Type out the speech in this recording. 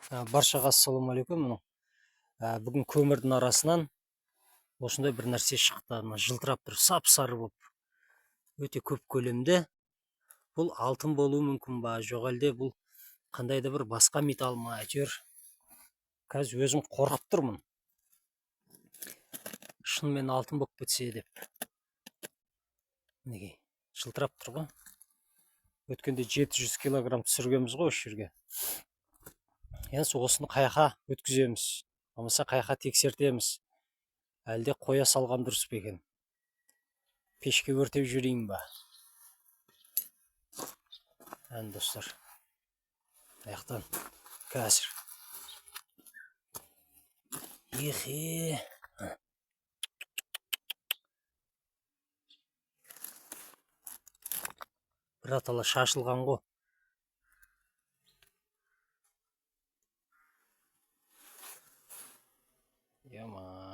Баршаға ассалаумағалейкум. Мынау бүгін көмірдің арасынан осындай бір нәрсе шықты. Мына жылтырап тұр, сап-сары болып. Өте көп көлемде. Бұл алтын болуы мүмкін ба, жоқ әлде бұл қандай да бір басқа металл ма, әйтеуір. Қазір өзім қорқып тұрмын. Шынымен алтын болып кетсе деп. Мінекей, жылтырап тұр ғой. Өткенде 700 килограмм түсіргенбіз ғой осы жерге. Енді осыны қаяққа өткіземіз, болмаса қаяққа тексертеміз, әлде қоя салған дұрыс па екен? Пешке өртеп жіберейін ба? Әне достар, аяқтан қазір. Ехе. Біратала шашылған ғой. Яма.